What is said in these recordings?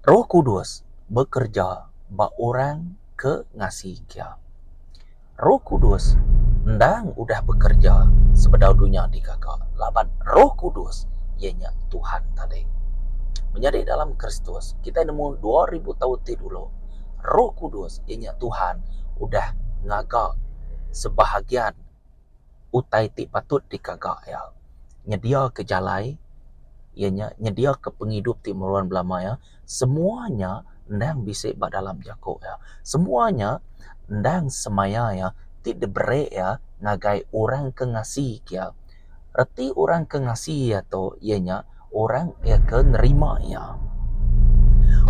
Roh Kudus bekereja ba orang ke ngasi Iya. Roh Kudus endang udah bekereja sebedau dunya digaga laban Roh Kudus iya nya Tuhan tadi. Menyadi dalam Kristus, kitai nemu 2000 taun ti dulu, Roh Kudus iya nya Tuhan udah ngaga sebahagian utai ti patut digaga iya. Nyediaka jalai iya nya nyediaka pengidup ti meruan belama iya semua nya endang bisi ba dalam jaku iya. Semua nya endang semaya iya ti diberi iya ngagai orang ke ngasi ke iya. Reti orang ke ngasi iya tu iya nya orang iya ke nerima iya.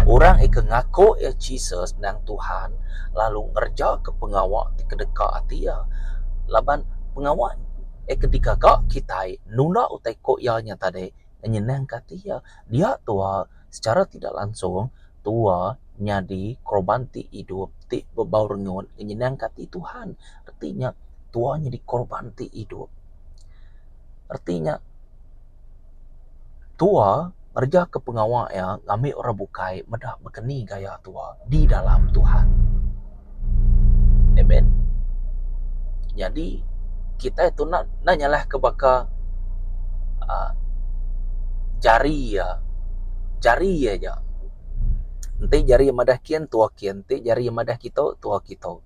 Orang iya ke ngaku iya Jesus endang Tuhan lalu ngereja ke pengawa ti kedeka ati iya. Laban pengawa iya ke digaga kitai nunda utai ku iya nya tadi nyenangka ati iya. Dia tua secara tidak langsung tua nyadi korban ti idup ti bebau rengut nyenangka ati Tuhan. Reti nya tua nyadi korban ti idup. Reti nya Tua ngereja ke pengawa iya ngambi orang bukai meda bekeni gaya tua di dalam Tuhan. Amen. Nyadi kitai tu enda enda nyalah ke baka uhh jari iya, jari iya aja. Enti jari iya madah kin tua kin, enti jari iya madah kitu tua kitu.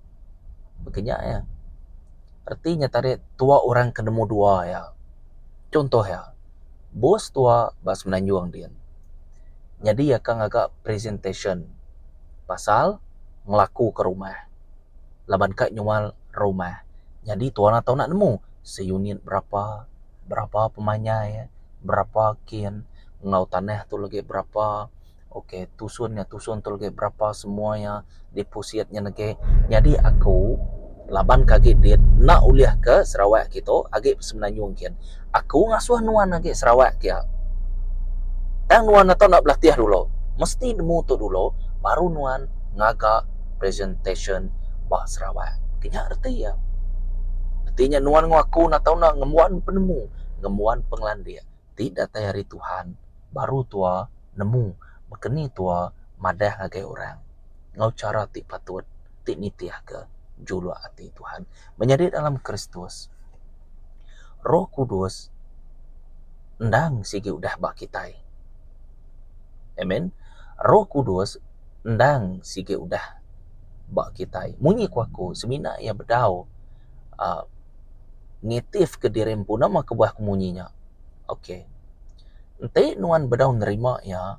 Baka nya iya. Reti nya tadi tua orang ke nemu dua iya. Chunto iya, bos tua ba Semenanjung din nyadi iya ka ngaga presentation pasal ngelakuka rumah laban ka nyual rumah. Nyadi tua ne tau enda nemu seunit berapa, berapa pemanyai, berapa kin enggau tanah tu lagi berapa. Ok tusun nya tusun tu lagi berapa semua iya deposit nya negi nyadi aku laban ke agi din enda ulih ke Sarawak kitu agi Semenanjung kin aku ngasuh nuan agi Sarawak kia tang nuan ato enda belatih dulu mesti nemu tu dulu baru nuan ngaga presentation ba Sarawak ke nya reti iya. Reti nya nuan enggau aku enda tau enda ngembuan penemu ngembuan pengelandik ti datai ari Tuhan baru tua nemu baka ni tua madah ngagai orang enggau chara ti patut ti nitihka juluk ati Tuhan. Menyadi dalam Kristus, Roh Kudus endang sigi udah ba kitai. Amen. Roh Kudus endang sigi udah ba kitai. Munyi ku aku semina iya bedau uhh ngitifka diri empu nama kebuah ku munyi nya. Ok. Enti nuan bedau nerima iya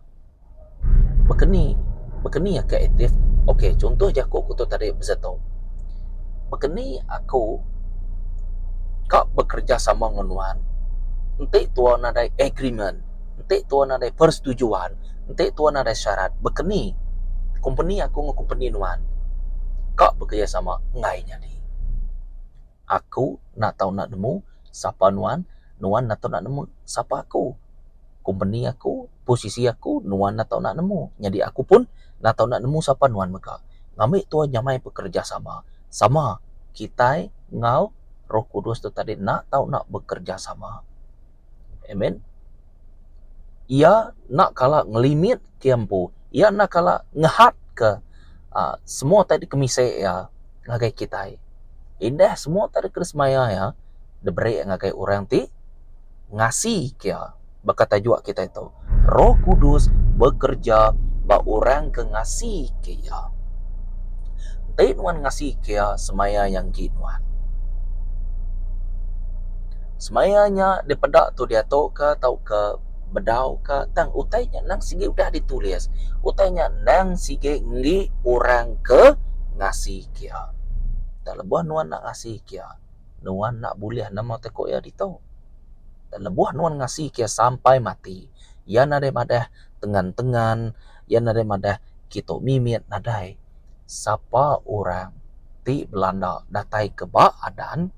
baka ni baka ni aka aktif ok chunto jaku ku tu tadi besetu. Baka ni aku ka bekerjasama enggau nuan enti tua nadai agreement enti tua nadai persetujuan enti tua nadai syarat baka ni kompeni aku enggau kompeni nuan ka bekerjasama enggai nyadi. Aku enda tau enda nemu sapa nuan, nuan enda tau enda nemu sapa aku. Kompeni aku, posisi aku, nuan enda tau enda nemu. Nyadi aku pun enda tau enda nemu sapa nuan mega. Ngambi tuan nyamai bekerejasama. Sama kitai enggau Roh Kudus tu tadi enda tau enda bekerejasama. Amen. Iya enda kala ngelimit ke empu. Iya enda kala ngehatka uhh semua utai dikemisi iya ngagai kitai. Indah semua utai deka disemaya iya diberi ngagai orang ti ngasi ke iya. Baka tajuk kitai tu, Roh Kudus bekereja ba orang ke ngasi ke iya. Enti nuan ngasi ke iya semaya iya enggi nuan. Semaya nya dipeda tu diatu ka tauka bedau ka tang utai nya endang sigi udah ditulis. Utai nya endang sigi enggi orang ke ngasi ke iya. Tang lebuh nuan enda ngasi ke iya, nuan enda bulih nama tai ku iya ditu. Tang lebuh nuan ngasi ke iya sampai mati, iya nadai madah tengan-tengan, iya nadai madah kitu mimit nadai. Sapa orang ti belanda datai ke ba adan,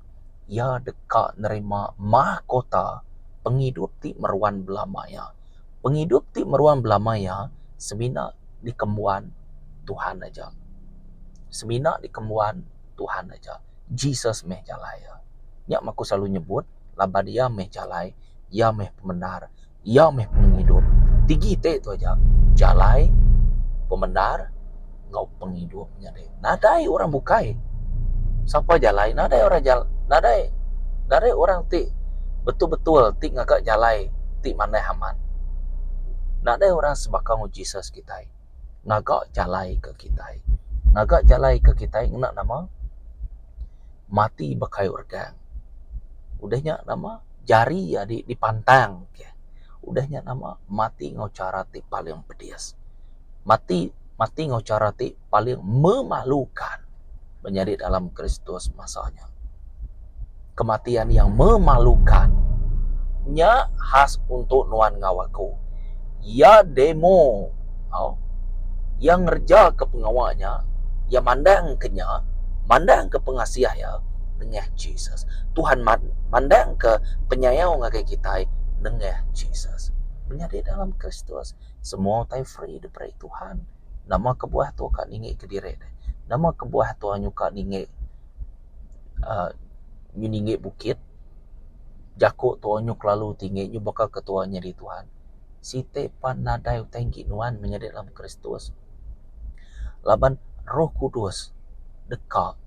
iya deka nerima mahkota pengidup ti meruan belama iya. Pengidup ti meruan belama iya semina dikembuan Tuhan aja. Semina dikembuan Tuhan aja. Jesus meh jalai iya. Nya meh aku selalu nyebut laban iya meh jalai, iya meh pemendar, iya meh pengidup. Tigi ti tu aja jalai. pemendar enggau pengidup nyadi. Nadai orang bukai. Sapa jalai nadai orang jalai nadai nadai orang ti betul-betul ti ngaga jalai ti manah amat. Nadai orang sebaka enggau Jesus kitai ngaga jalai ke kitai. Ngaga jalai ke kitai ngena nama mati ba kayu regang. Udah nya nama jari iya dipantang. Udah nya nama mati enggau chara ti paling pedis. Mati mati enggau chara ti paling memalukan menyadi dalam Kristus masa nya. Kematian yang memalukan nya khas untuk nuan enggau aku. Iya demo au iya ngereja ke pengawa nya, iya mandang ke nya, mandang ke pengasih iya nengah Jesus. Tuhan mandang ke penyayau ngagai kitai nengah Jesus. Menyadi dalam Kristus semua utai free diberi Tuhan. Nama kebuah tu ka ninggi kediri deh. Nama kebuah tu nyuka ninggi uhh ninggi bukit jaku tu nyau kelalu tinggi nyau baka ketua nyadi Tuhan. Siti pan nadai utai enggi nuan menyadi dalam Kristus. Laban Roh Kudus deka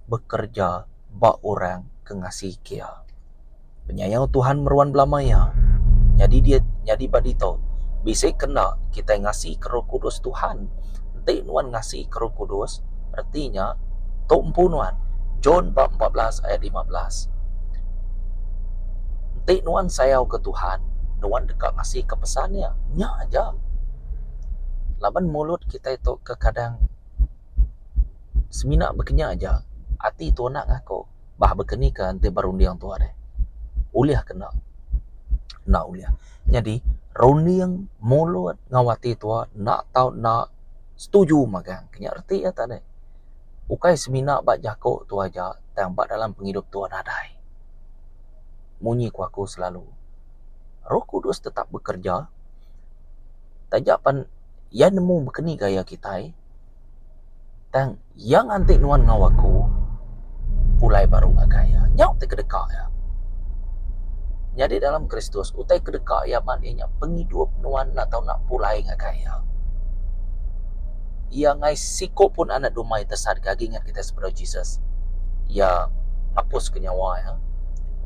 bekereja ba orang ke ngasi ke iya. Penyayau Tuhan meruan belama iya. Nyadi dia nyadi ba ditu bisi kena kitai ngasi ke Roh Kudus Tuhan. Enti nuan ngasi ke Roh Kudus reti nya tu empu nuan. John bab 14 ayat 15. Enti nuan sayau ke Tuhan nuan deka ngasi ke pesan iya. Nya aja. Laban mulut kitai tu kekadang semina bekenya aja ati tu anak ngaku bah bekeni ka enti ba runding tu deh. Ulih ke enda? Enda ulih. Nyadi runding mulut enggau ati tua enda tau enda setuju magang. Nya reti iya tadi. Ukai semina ba jaku tu aja tang ba dalam pengidup tua nadai. Munyi ku aku selalu. Roh Kudus tetap bekerja taja pan iya nemu bekeni gaya kitai tang iya nganti nuan enggau aku pulai baru ngagai iya. Nya utai ke deka iya. Nyadi dalam Kristus utai ke deka iya man iya nya pengidup nuan enda tau nak pulai ngagai iya. Iya enggai siku pun anak dumai tesat ke agi ngat kitai sebedau Jesus. Iya ngapus ke nyawa iya,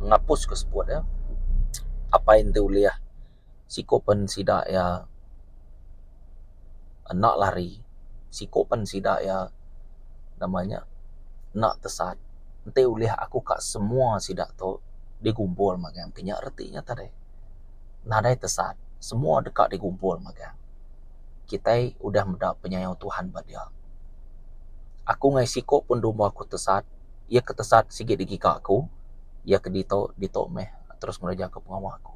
ngapus ke seput iya. Apai enti ulih siku pen sida iya enda lari siku pen sida iya nama nya enda tesat enti ulih aku ka semua sida tu digumpul magang ti nya reti nya tadi nadai tesat semua deka digumpul magang kitai udah meda penyayau Tuhan ba dia. Aku ngagai siku pun domba aku tesat iya ke tesat sigi digiga aku iya ke ditu ditu meh terus ngereja ke pengawa aku.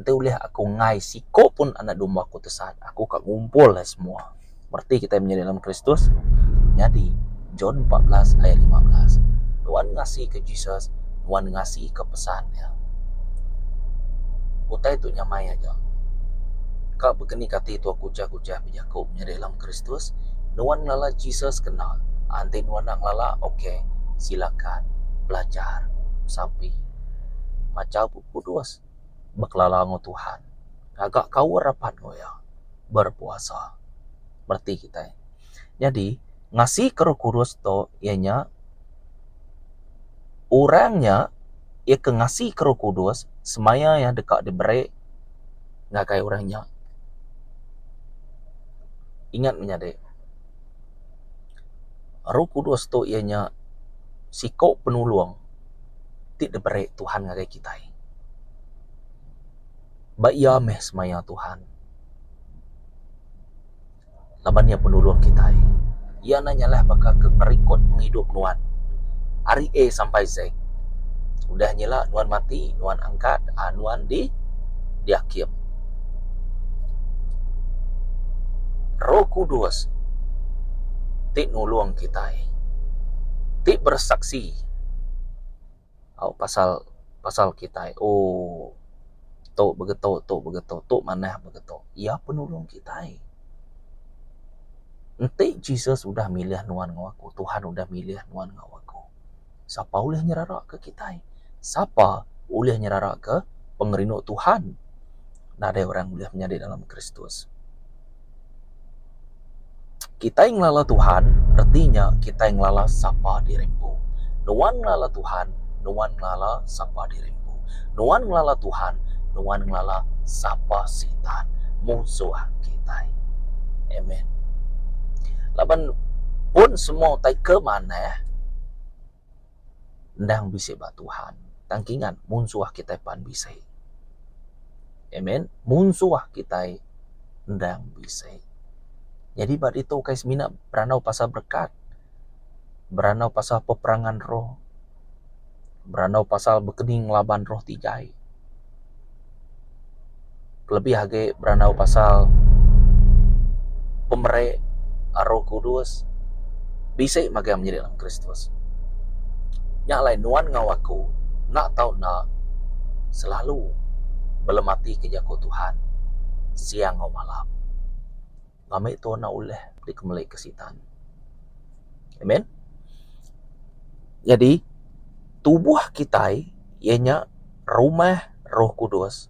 Enti ulih aku enggai siko pun anak domba aku tesat, aku ka ngumpul iya semua. Bereti kitai menyadi dalam Kristus? Nyadi, John 14 ayat 15, nuan ngasi ke Jesus, nuan ngasi ke pesan iya. Utai tu nyamai aja. Ka bekeni kati tua kuchah-kuchah bejaku menyadi dalam Kristus, nuan ngelala Jesus ke enda? Enti nuan enda ngelala, ok, silakan belajar besampi. Macha Bup Kudus. Bekelala enggau Tuhan. Ngaga kaul rapat enggau Iya. Berpuasa. Bereti kitai. Nyadi, ngasika Roh Kudus tu iya nya orang nya iya ke ngasika Roh Kudus semaya iya deka diberi ngagai orang nya. Ingat menyadi, Roh Kudus tu iya nya siku penulung. ti diberi Tuhan ngagai kitai. Ba iya meh semaya Tuhan. Laban iya penulung kitai. Iya enda nyalah baka ke ngerikod pengidup nuan ari A sampai Z. Udah nyila nuan mati, nuan angkat aaa nuan di diakim. Roh Kudus ti nulung kitai ti bersaksi. Au pasal pasal kitai ooh tu begitu tu begitu tu manah begitu iya penulung kitai. Enti Jesus udah milih nuan enggau aku Tuhan udah milih nuan enggau aku sapa ulih nyerara ke kitai sapa ulih nyerara ke pengerindu Tuhan nadai orang ulih menyadi dalam Kristus. Kitai ngelala Tuhan reti nya kitai ngelala sapa diri empu. Nuan ngelala Tuhan, nuan ngelala sapa diri empu. Nuan ngelala Tuhan, nuan ngelala sapa Sitan, munsuh kitai. Amen. Laban pun semua utai ke manah endang bisi ba Tuhan. Tang kingat munsuh kitai pan bisi. Amen. Munsuh kitai endang bisi. Nyadi ba ditu ukai semina berandau pasal berekat, berandau pasal peperangan roh, berandau pasal bekening ngelaban roh ti jai. Kelebih agi berandau pasal pemeri Roh Kudus bisi magang menyadi dalam Kristus. Nya alai nuan enggau aku enda tau enda selalu belematika jaku Tuhan siang enggau malam. Ngambi tu enda ulih dikemelika sitan. Amen. Nyadi tubuh kitai iya nya rumah Roh Kudus.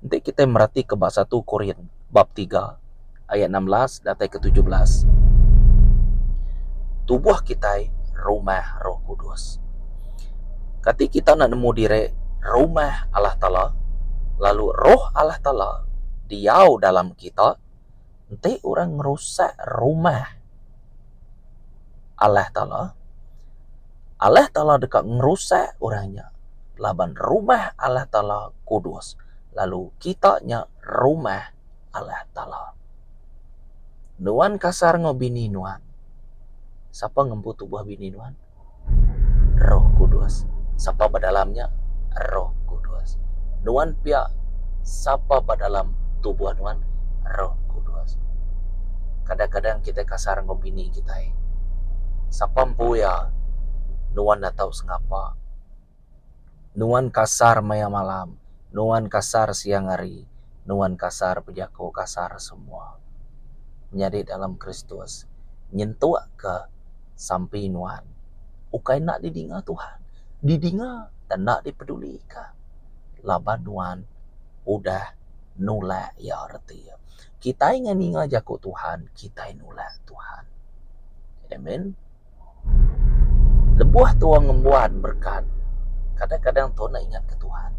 Enti kitai meratika ba satu Korin bab tiga ayat 16 datai ke 17. Tubuh kitai rumah Roh Kudus. Kati kita enda nemu diri rumah Allah Taala lalu Roh Allah Taala diau dalam kita? Enti orang ngerusak rumah Allah Taala, Allah Taala deka ngerusak orang nya laban rumah Allah Taala kudus lalu kita nya rumah Allah Taala. Nuan kasar enggau bini nuan. Sapa ngempu tubuh bini nuan? Roh Kudus. Sapa ba dalam nya? Roh Kudus. Nuan pia sapa ba dalam tubuh nuan? Roh Kudus. Kadang-kadang kitai kasar enggau bini kitai. Sapa empu iya? Nuan enda tau sengapa. Nuan kasar maya malam, nuan kasar siang hari, nuan kasar bejaku kasar semua. Menyadi dalam Kristus nyentukka sampi nuan ukai enda didinga Tuhan, didinga tang enda dipedulika laban nuan udah nulak iya reti iya. Kitai ngan ninga jaku Tuhan, kitai nulak Tuhan. Amen. Lebuh tua ngembuan berekat, kadang-kadang tua enda ingat ke Tuhan.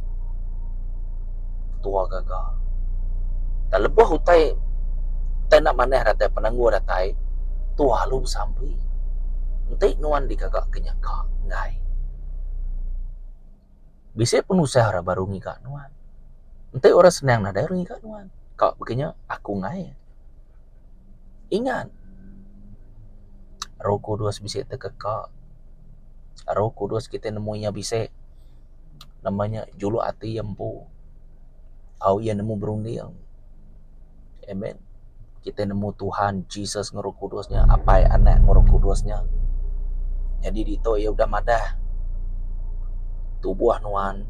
Tua gaga. Tang lebuh utai utai enda manah datai penanggul datai, tua alu besampi. Enti nuan digaga ke nyangka enggai. Bisi penusah orang baru ngiga nuan. Enti orang senang nadai orang ngiga nuan. Ka baka nya aku enggai. Ingat Roh Kudus bisi tekeka. Roh Kudus kitai nemu iya bisi nama nya juluk ati iya empu. Au iya nemu berunding. Amen. Kitai nemu Tuhan Jesus enggau Roh Kudus nya Apai, Anak enggau Roh Kudus nya. Nyadi ditu iya udah madah tubuh nuan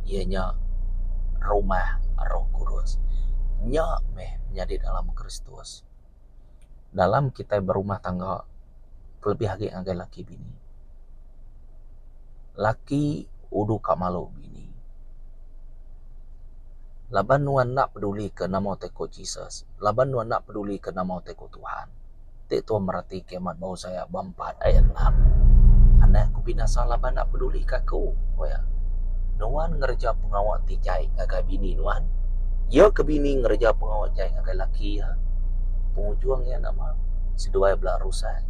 iya nya rumah Roh Kudus. Nya meh nyadi dalam Kristus. Dalam kitai berumah tangga kelebih agi ngagai laki bini. Laki udu ka malu bini. Laban nuan enda peduli ke nama utai ku Jesus, laban nuan enda peduli ke nama utai ku Tuhan. Ti tuan mereti ke amat bau saya ba empat ayat enam. Anak ku binasa laban enda peduli ke aku, ku iya. Nuan ngereja pengawa ti jai ngagai bini nuan. Iya ke bini ngereja pengawa jai ngagai laki iya. Pengujung iya nama? Seduai bela rusak.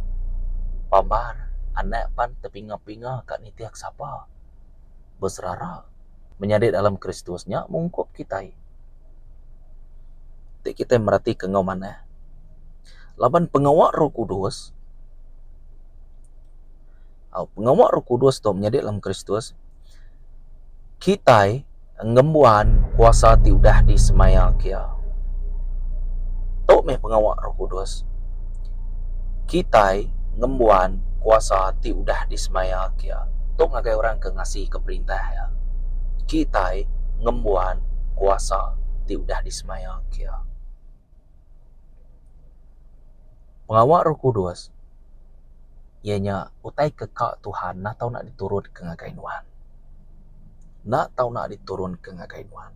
Pambar, anak pan tepinga-pinga ka nitih ke sapa. Beserara. Menyadi dalam Kristus nya mungkup kitai. Ti kitai meratika enggau manah. Laban pengawa Roh Kudus, au pengawa Roh Kudus tu menyadi dalam Kristus, kitai ngembuan kuasa ti udah disemaya ke iya. Tu meh pengawa Roh Kudus. Kitai ngembuan kuasa ti udah disemaya ke iya. Tu ngagai orang ke ngasika perintah iya. Kitai ngembuan kuasa ti udah disemaya ke iya. Pengawa Roh Kudus iya nya utai ke ka Tuhan enda tau nak diturunka ngagai nuan. Enda tau nak diturunka ngagai nuan.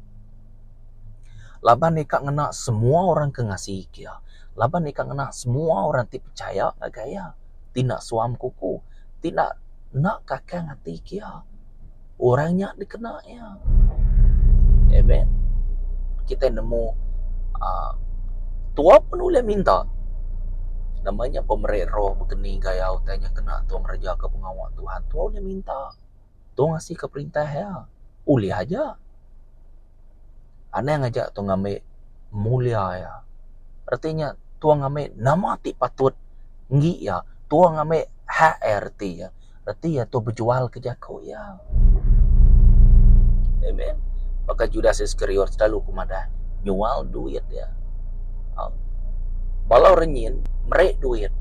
Laban iya ka ngena semua orang ke ngasi ke iya. Laban iya ka ngena semua orang ti pechaya ngagai iya. Ti enda suam kuku, ti enda enda kakang ati ke iya. Orang nya dikena iya. Amen. Kitai nemu aaa tua pun ulih minta. Nama nya pemeri roh bekeni gaya utai nya kena tua ngereja ke pengawa Tuhan. Tua ulih minta. Tua ngasi ke perintah iya. Ulih aja. Anang aja tua ngambi mulia iya. Reti nya tua ngambi nama ti patut enggi iya. Tua ngambi hak iya reti iya. Reti iya tua bejual ke jaku iya. Amen. Baka Judas Iskariot selalu ku madah nyual duit iya. Bala orang nyin meri duit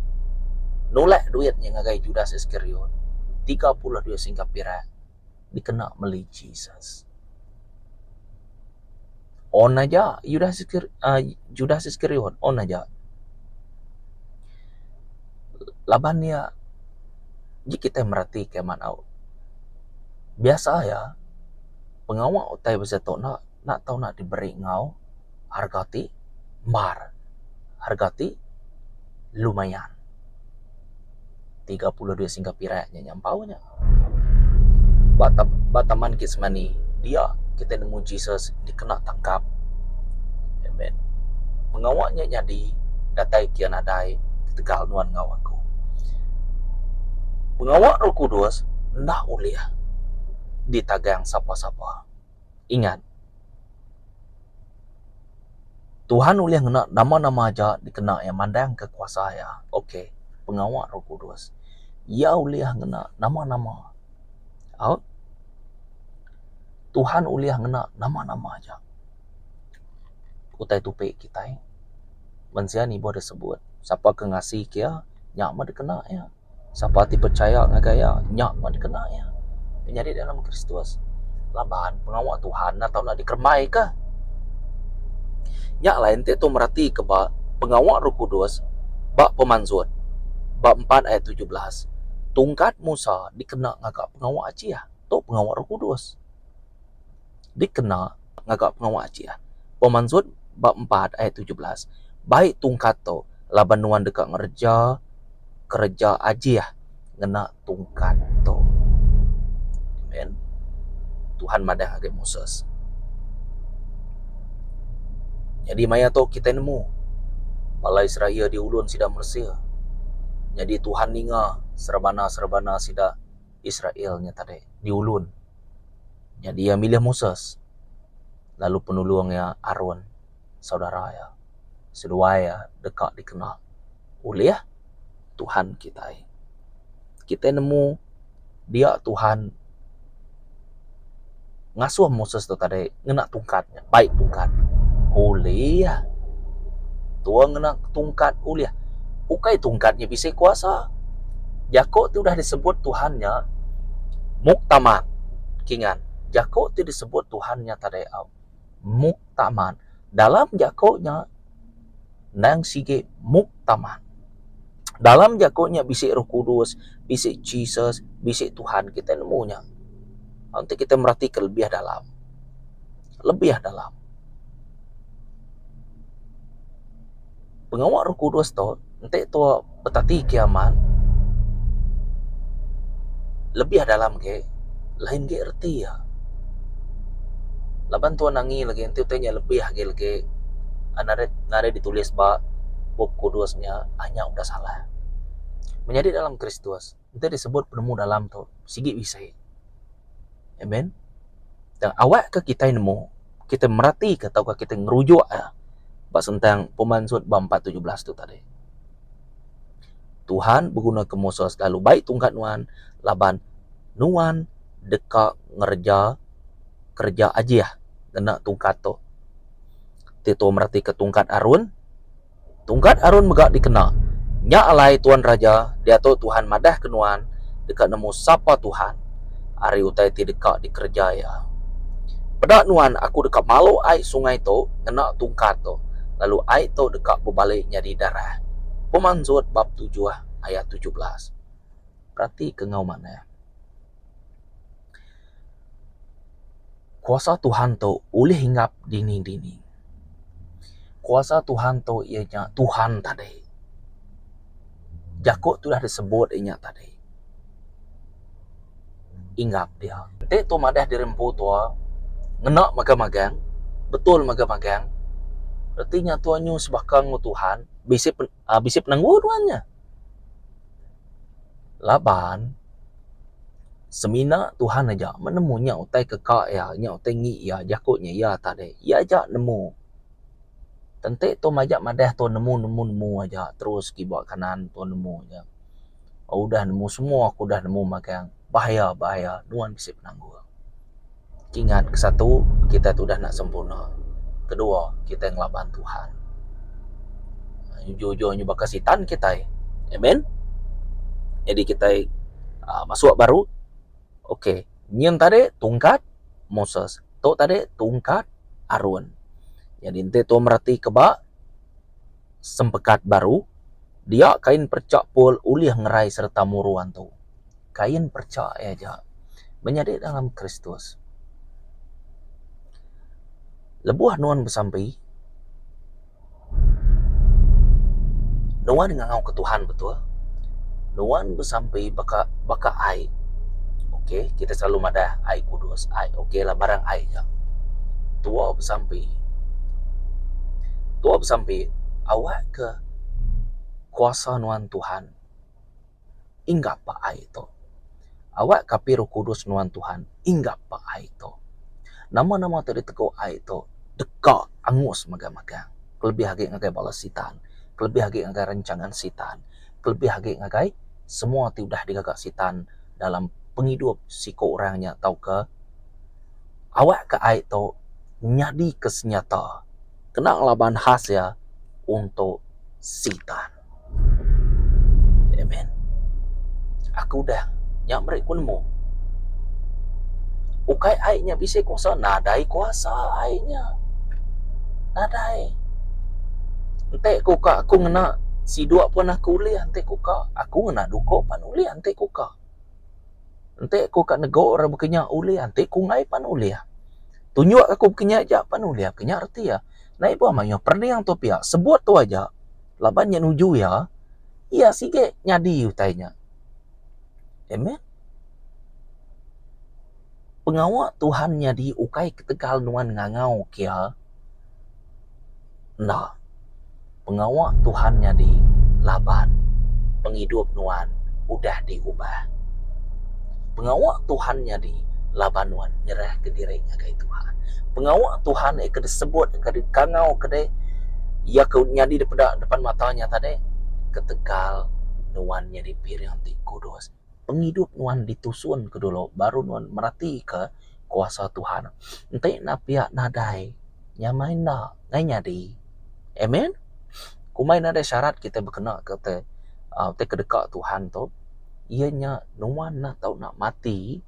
nulak duit nya ngagai Judas Iskariot 30 duit singka pirak dikena meli Jesus. On aja Judas uhh Judas Iskariot on aja. Laban iya ji kitai mereti ke amat au. Biasa iya pengawa utai bisi tu enda enda tau nak diberi enggau harga ti mar harga ti lumayan. 30 duit singka pirak nya nyampau nya. Ba ba taman Getsemani dia kitai nemu Jesus dikena tangkap. Amen. Pengawa nya nyadi datai kia nadai ketegal nuan enggau aku. Pengawa Roh Kudus enda ulih ditagang sapa-sapa. Ingat. Tuhan ulih ngena nama-nama aja dikena iya mandangka kuasa iya. Ok, pengawa Roh Kudus. Iya ulih ngena nama-nama. Au. Tuhan ulih ngena nama-nama aja. Utai tupi kitai. Mensia nibuh disebut, sapa ke ngasi ke iya, nya meh dikena iya. Sapa ti pechaya ngagai iya, nya meh dikena iya nyadi dalam Kristus. Laban pengawa Tuhan enda tau enda dikerembaika. Nya alai enti tu meratika ba pengawa Roh Kudus ba pemansut ba empat ayat 17, tungkat Musa dikena ngaga pengawa ajih. Tu pengawa Roh Kudus dikena ngaga pengawa ajih. Pemansut ba empat ayat 17, bai tungkat tu laban nuan deka ngereja kereja ajih ngena tungkat tu. Amen. Tuhan madah ngagai Moses. Nyadi maya tu kitai nemu bala Israel diulun sida Mesir. Nyadi Tuhan ninga serebana-serebana sida Israel nya tadi diulun. Nyadi iya milih Moses lalu penulung iya Aron saudara iya. Seduai iya deka dikena ulih Tuhan kitai. Kitai nemu dia Tuhan ngasuh Moses tu tadi ngena tungkat nya bai tungkat. Ulih tua ngena tungkat ulih. Ukai tungkat nya bisi kuasa. Jaku ti udah disebut Tuhan nya muktamat. Kingan jaku ti disebut Tuhan nya tadi au muktamat. Dalam jaku nya endang sigi muktamat. Dalam jaku nya bisi Roh Kudus, bisi Jesus, bisi Tuhan kitai nemu nya. Enti kitai meratika lebih dalam. Lebih dalam. Pengawa Roh Kudus tu enti tu betati ke amat lebih dalam agi lain agi reti iya. Laban tuan angi lagi enti utai nya lebih agi lagi nadai nadai ditulis ba bup kudus nya nya udah salah. Menyadi dalam Kristus enti disebut penemu dalam tu sigi bisi. Amen. Tang awak ke kitai nemu kitai meratika tauka kitai ngerujuk iya ba sentang pemansut ba 4:17 tu tadi. Tuhan begunaka Moses lalu bai tungkat nuan laban nuan deka ngereja kereja ajih ngena tungkat tu. Ti tu meratika tungkat Aron. Tungkat Aron mega dikena. Nya alai Tuan Raja, diatu Tuhan madahka nuan deka nemu sapa Tuhan ari utai ti deka dikereja Iya. Peda nuan aku deka malu ai sungai tu ngena tungkat tu, lalu ai tu deka bebali nyadi darah. Pemansut bab tujuh ayat 17. Peratika enggau manah. Kuasa Tuhan tu ulih hinggap dini-dini. Kuasa Tuhan tu iya nya Tuhan tadi. Jaku ti udah disebut iya nya tadi. Inggap dia. Enti tu madah diri empu tua ngena magang-magang, betul magang-magang, reti nya tua nyu sebaka enggau Tuhan bisi uhh bisi penanggul nuan nya. Laban semina Tuhan aja meh nemu nya utai ke ka iya, nya utai ngi iya, jaku nya iya tadi. Iya aja nemu. Enti tu majak madah tu nemu nemu nemu aja terus kiba kanan tu nemu aja. Udah nemu semua aku udah nemu magang bahaya bahaya nuan bisi penanggul. Ingat kesatu kitai tu udah enda sempurna. Kedua kitai ngelaban Tuhan. Ujung ujung nya baka sitan kitai. Amen. Jadi kitai aaa masuk baru ok nyin tadi tungkat Moses tu tadi tungkat Aron. Jadi enti tu mereti ke ba sempekat baru dia kain perecha pul ulih ngerai sereta muru antu. Kain perecha iya aja menyadi dalam Kristus. Lebuh nuan besampi nuan ngangau ke Tuhan betul. Nuan besampi baka baka ai. Ok kita selalu madah ai kudus ai ok lah barang ai nya. Tua besampi tua besampi awak ke kuasa nuan Tuhan. Inggap ba ai tu. Awak ka api Roh Kudus nuan Tuhan inggap ba ai tu. Nama-nama ti ditegu ai tu deka angus magang-magang kelebih agi ngagai bala sitan, kelebih agi ngagai rancangan sitan, kelebih agi ngagai semua ti udah digaga sitan dalam pengidup siku orang nya tauka awak ka ai tu nyadika senyata kena ngelaban khas iya untuk sitan. Amen. Aku udah nya meri ku nemu. Ukai ai nya bisi kuasa, nadai kuasa ai nya. Nadai. Enti ku ka aku ngena siduk pun aku ulih enti ku ka. Aku ngena duko pan ulih enti ku ka. Enti ku ka nego orang baka nya ulih enti ku enggai pan ulih. Tunjuk aku baka nya aja pan ulih. Baka nya reti iya. Naik buah mayuh perening tu pia sebut tu aja laban nya nuju iya, iya sige nyadi utai nya. Amen. Pengawa Tuhan nyadi ukai ketegal nuan ngangau ke iya. Enda. Pengawa Tuhan nyadi laban pengidup nuan udah diubah. Pengawa Tuhan nyadi laban nuan nyerahka diri ngagai Tuhan. Pengawa Tuhan ke disebut ke dikangau ke deh iya ke nyadi dipeda depan mata nya tadi ketegal nuan nyadi piring ti kudus. Pengidup nuan ditusun ke dulu baru nuan meratika kuasa Tuhan. Enti enda pia nadai nyamai enda ngai nyadi. Amen. Kumbai nadai syarat kitai bekena ke te uhh te ke deka Tuhan tu iya nya nuan enda tau nak mati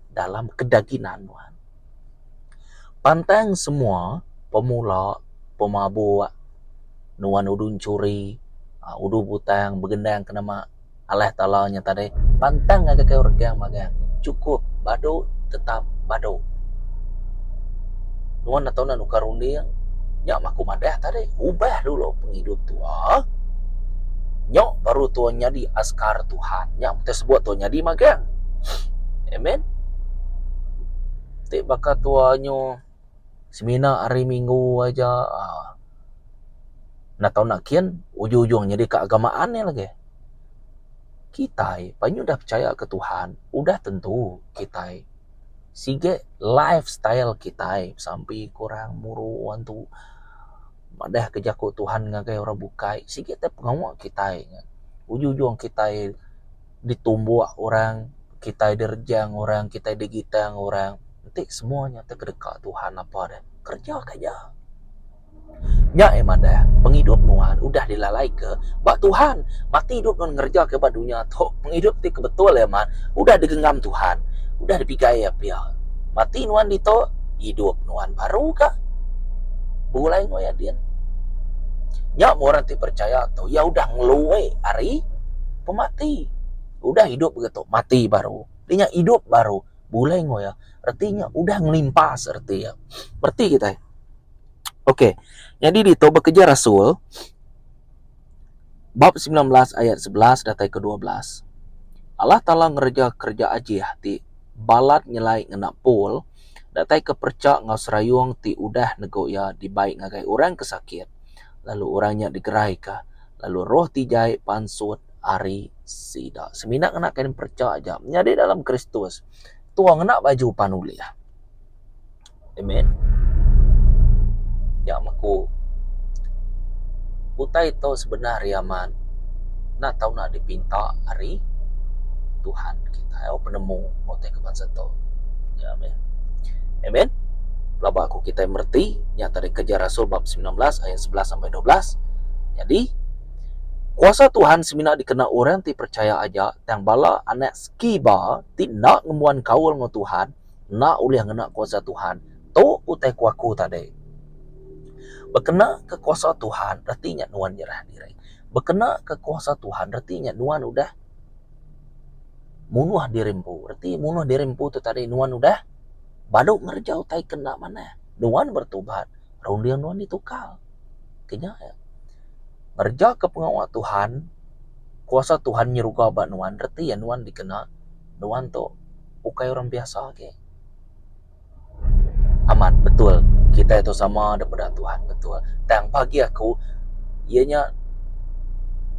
dalam kedagingan nuan. Pantang semua pemula, pemabuk, nuan udu enchuri, uhh udu butang begendang ke nama Allah Taala nya tadi pantang ngagai kayu regang magang chukup badu tetap badu. Nuan atau enda nukar runding nya mah aku madah tadi ubah dulu pengidup tua nya baru tua nyadi askar Tuhan nya meh sebut tua nyadi magang. Amen. Ti baka tua nyu semina hari minggu aja aaa enda tau nak kin ujung ujung nyadi keagamaan iya lagi. Kitai panyu udah pechaya ke Tuhan udah tentu kitai sige lifestyle kitai besampi ke orang muru antu madah ke jaku Tuhan ngagai orang bukai sige te pengawa kitai ujung ujung kitai ditumbuk orang kitai direjang orang kitai digitang orang enti semua nya te kedeka Tuhan apa deh kereja ka iya. Nya iya madah, pengidup nuan udah dilalaika ba Tuhan. Mati idup nuan ngereja ke ba dunya tu, pengidup ti ke betul iya man udah digenggam Tuhan, udah dipigai iya pia. Mati nuan ditu, idup nuan baru ka begulai enggau iya din. Nya meh orang ti percaya tu, iya udah ngelui ari pemati. Udah idup ke tu, mati baru. Nya idup baru begulai enggau iya. Reti nya udah ngelimpas reti iya. Reti kitai. Okey, nyadi ditu bekeja rasul bab 19 ayat 11 datai ke 12. Allah Taala ngereja kereja ajih ti balat nyelai ngena Paul datai ke perecha enggau serayung ti udah negu iya dibai ngagai orang ke sakit lalu orang nya digeraika lalu roh ti jai pansut ari sida. Semina ngena kain perecha aja nyadi dalam Kristus tua ngena baju pan ulih. Amen. Nya meku utai tu sebenar iya amat enda tau nak dipinta ari Tuhan kitai au penemu utai ke bansa tu. Nya meh. Amen. Pelaba ku kitai mereti nya tadi kereja rasul bab 19 ayat 11 sampai 12. Nyadi kuasa Tuhan semina dikena orang ti percaya aja tang bala anak Skiba ti enda ngembuan kaul enggau Tuhan enda ulih ngena kuasa Tuhan. Tu utai ku aku tadi. Bekena ke kuasa Tuhan reti nya nuan nyerah diri. Bekena ke kuasa Tuhan reti nya nuan udah munuh diri empu. Reti munuh diri empu tu tadi nuan udah badu ngereja utai ke enda manah. Nuan bertubat, runding nuan ditukar. Ke nya iya. Ngereja ke pengawa Tuhan, kuasa Tuhan nyeruga ba nuan reti iya nuan dikena nuan tu ukai orang biasa agi. Amat betul kitai tu sama da peda Tuhan betul tang bagi aku iya nya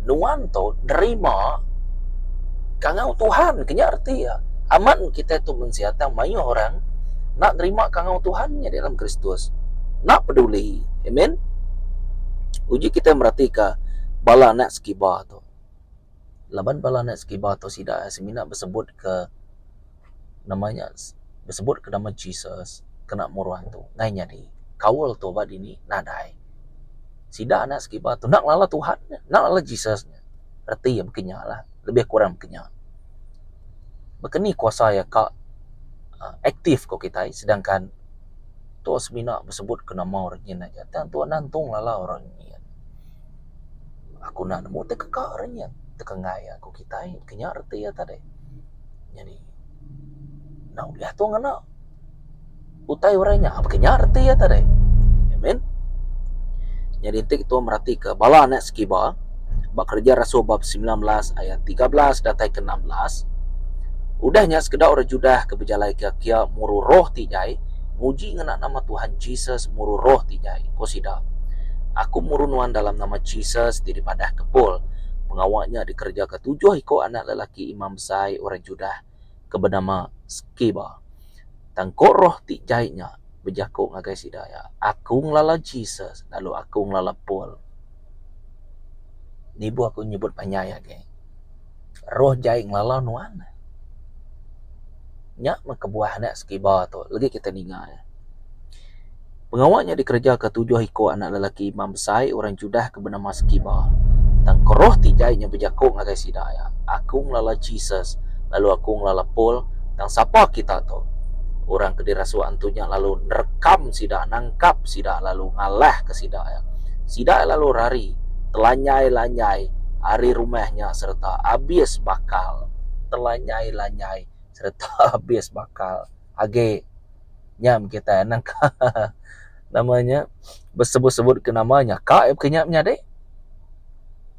nuan tu nerima kangau Tuhan ke nya reti iya. Amat kitai tu mensia tang mayuh orang enda nerima kangau Tuhan nya dalam Kristus enda peduli. Amen. Uji kitai meratika bala anak sekiba tu. Laban bala anak sekiba tu sida semina besebut ke nama nya besebut ke nama Jesus kena muru antu ngai nyadi kaul tu ba dini nadai. Sida anak sekiba tu enda ngelala Tuhan nya enda ngelala Jesus nya reti iya baka nya lah lebih kurang baka nya. Baka ni kuasa iya ka aktif ku kitai sedangkan tu semina besebut ke nama orang nyin aja tang tu ngantung ngelala orang nyin. Aku enda nemu ti keka re nya teka enggai aku kitai ke nya reti iya tadi. Nyadi enda ulih tu ngena utai orang nya baka nya reti iya tadi. Amen. Nyadi enti kitu meratika bala anak sekiba ba kereja rasul bab 19 ayat 13 datai ke 16 udah nya sekeda orang Judah ke bejalai kia kia muru roh ti jai nguji ngena nama Tuhan Jesus muru roh ti jai, ko sida. Aku muru nuan dalam nama Jesus ti dipadahka Paul. Pengawa nya dikerejaka tujuh iku anak lelaki imam besai orang Judah ke benama Skeba. Tang ko roh ti jai nya bejaku ngagai sida iya, Aku ngelala Jesus lalu aku ngelala Paul. Nibuh aku nyebut panjai agi. Roh jai ngelala nuan. Nya meh kebuah anak Skeba tu legi kita ninga iya. Pengawa nya dikerejaka tujuh iku anak lelaki imam besai orang Judah ke benama Skiba. Tang ke roh ti jai nya bejaku ngagai sida iya, Aku ngelala Jesus, lalu aku ngelala Paul, tang sapa kita tu? Orang ke dirasuk antu nya lalu nerekam sida, nangkap sida lalu ngalahka sida iya. Sida lalu rari telanyai-lanyai ari rumah nya sereta abis bakal. Telanyai-lanyai sereta abis bakal. Agi. Nya meh kitai anang ka nama nya besebut-sebut ke nama nya ka ke nya menyadi.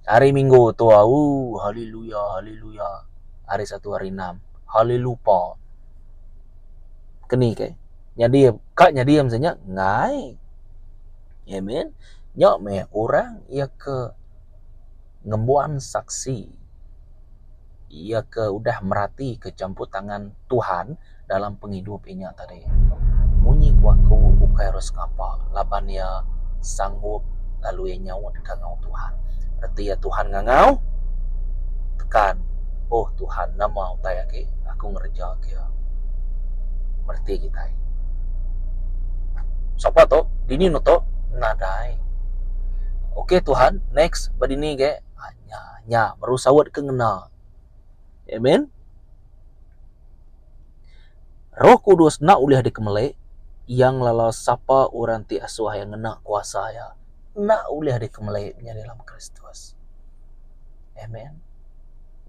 Hari minggu tu ooh haleluya haleluya hari satu hari enam halelupa. Keni ke nyadi ka nyadi masa nya enggai. Amen. Nya meh orang iya ke ngembuan saksi iya ke udah merati ke campur tangan Tuhan dalam pengidup inya tadi. Munyi ku aku ukai harus ngapa laban iya sanggup lalu iya nyaut kangau Tuhan. Reti iya Tuhan ngangau tekan oh Tuhan nama utai agi aku ngereja ke iya. Mereti kitai. Sapa tu? Dini ne tu? Nadai. Okey Tuhan next ba dini ge. Nya nya baru saut ke ngena. Amen. Roh Kudus enda ulih dikemeli iya ngelala sapa orang ti asuh iya ngena kuasa iya. Enda ulih dikemeli nya dalam Kristus. Amen.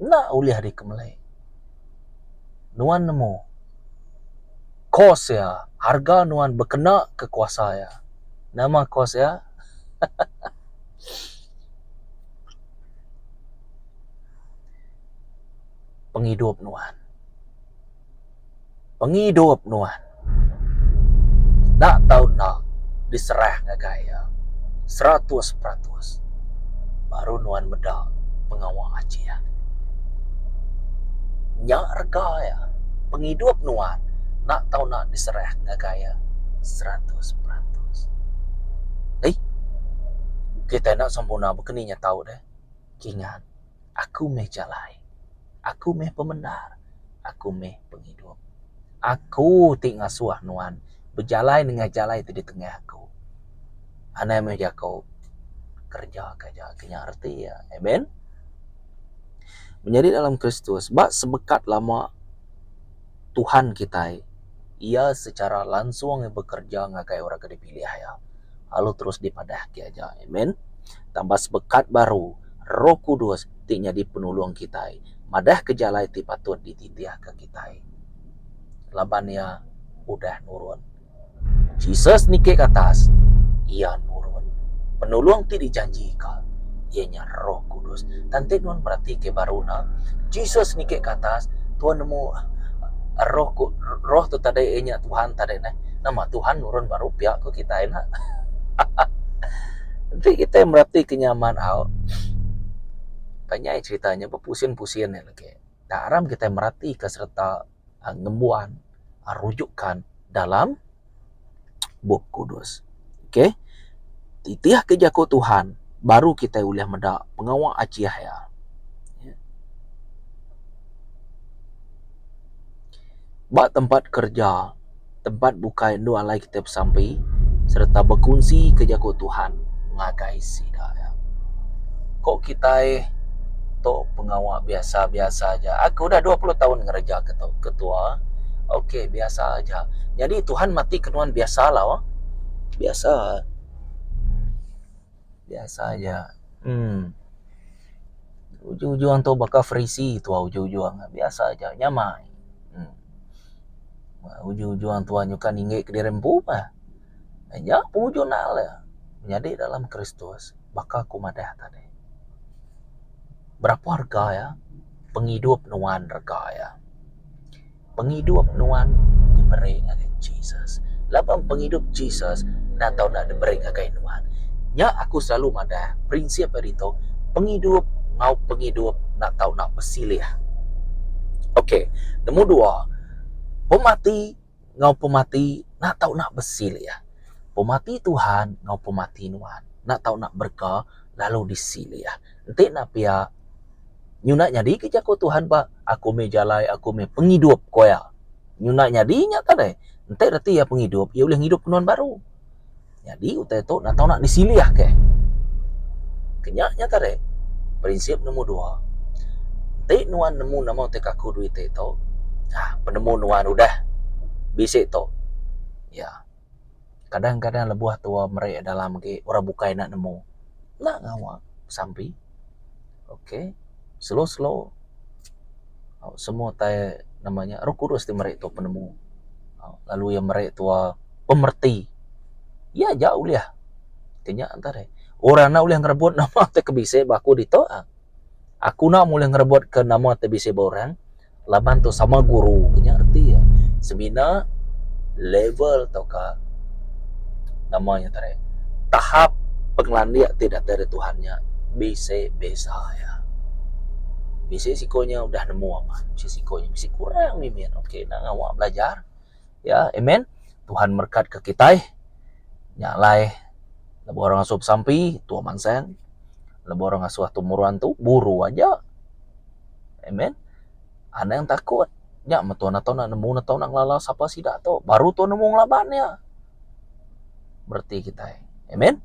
Enda ulih dikemeli. Nuan nemu kos iya, harga nuan bekena ke kuasa iya. Nama kos iya? Pengidup nuan. Pengidup nuan. Enda tau enda diserah ngagai iya 100% baru nuan meda pengawa ajih. Nya rega iya pengidup nuan enda tau enda diserah ngagai iya 100%. Eii kitai enda sempurna baka ni nya tau deh. Kingat aku meh jalai, aku meh pemendar, aku meh pengidup. Aku ti ngasuh nuan bejalai nengah jalai ti ditengah aku. Anang meh jaku kereja ke aja ke nya reti iya. Amen. Menyadi dalam Kristus ba sebekat lama Tuhan kitai iya secara langsung bekereja ngagai orang ke dipilih iya lalu terus dipadah ke aja. Amen. Tang ba sebekat baru Roh Kudus ti nyadi penulung kitai madah ke jalai ti patut dititihka kitai laban iya udah nurun. Jesus niki ke atas, iya nurun. Penulung ti dijanjika iya nya Roh Kudus. Tang enti nuan meratika baru ne, Jesus niki ke atas, tuan nemu roh ku roh tu tadi iya nya Tuhan tadi neh. Nama Tuhan nurun baru pia ku kitai ne. Enti kitai meratika nya amat au, panjai cherita nya bepusin-pusin nya lagi. Tang aram kitai meratika sereta ngembuan rujukan dalam Bup Kudus. Okey. Titih ke jaku Tuhan baru kitai ulih meda pengawa ajih iya. Ba tempat kerja, tempat bukai endur alai kitai besampi sereta bekunsi ke jaku Tuhan ngagai sida iya. Ko kitai tu pengawa biasa-biasa aja. Aku udah 20 taun ngereja ke tu ketua. Okey biasa aja. Nyadi Tuhan mati ke nuan biasa lah oh. Biasa. Biasa aja. Em. Ujung-ujung tu baka Farisi tua ujung-ujung biasa aja nyamai. Em. Ujung-ujung tua nyuka ninggi kediri empu mah. Nya pengujung nal iya. Nyadi dalam Kristus baka ku madah tadi. Berapa rega iya? Pengidup nuan rega iya. Pengidup nuan diberi ngagai Jesus. Laban pengidup Jesus enda tau enda diberi ngagai nuan. Nya aku selalu madah prinsip ari tu pengidup enggau pengidup enda tau enda besilih. Okey, nombor dua, pemati enggau pemati enda tau enda besilih. Pemati Tuhan enggau pemati nuan enda tau enda berega lalu disilih. Enti enda pia Nyuna nyadi ke jaku Tuhan ba aku meh jalai aku meh pengidup ko iya. Nyuna nyadi nya tadi enti reti iya pengidup iya ulih ngidup ke nuan baru. Nyadi utai tu enda tau nak disilih ke. Ke nya nya tadi prinsip nombor dua enti nuan nemu nama utai kaku duit ti tu aaa penemu nuan udah bisi tu iya. Kadang-kadang lebuh tua meri dalam agi orang bukai enda nemu. Enda ngawa besampi. Ok slow slow semua utai nama nya roh kudus ti meri tua penemu lalu iya meri tua pemereti. Iya aja ulih ti nya tadi. Orang enda ulih ngerebut nama ti ke bisi ba aku ditu. Aku enda ulih ngerebut ke nama ti bisi ba orang. Laban tu sama guru ke nya reti iya. Semina level tauka nama nya tadi tahap pengelandik ti datai ari Tuhan nya bisi beza iya. Bisi siko nya udah nemu amat, bisi siko nya bisi kurang mimit. Okey enda ngawa belajar. Ya, amen. Tuhan merekat ke kitai. Nya alai lebuh orang ngasuh besampi, tua mansang. Lebuh orang ngasuh tu meruan tu, buru aja. Amen. Anang takut. Nya meh tuan atau nak nemu atau nak ngelala sapa sida tu. Baru tuan nemu ngelaban iya. Bereti kitai. Amen.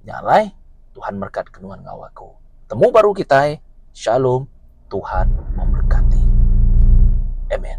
Nya alai Tuhan merekat ke nuan enggau aku. Temu baru kitai. Shalom. Tuhan memberkati. Amen.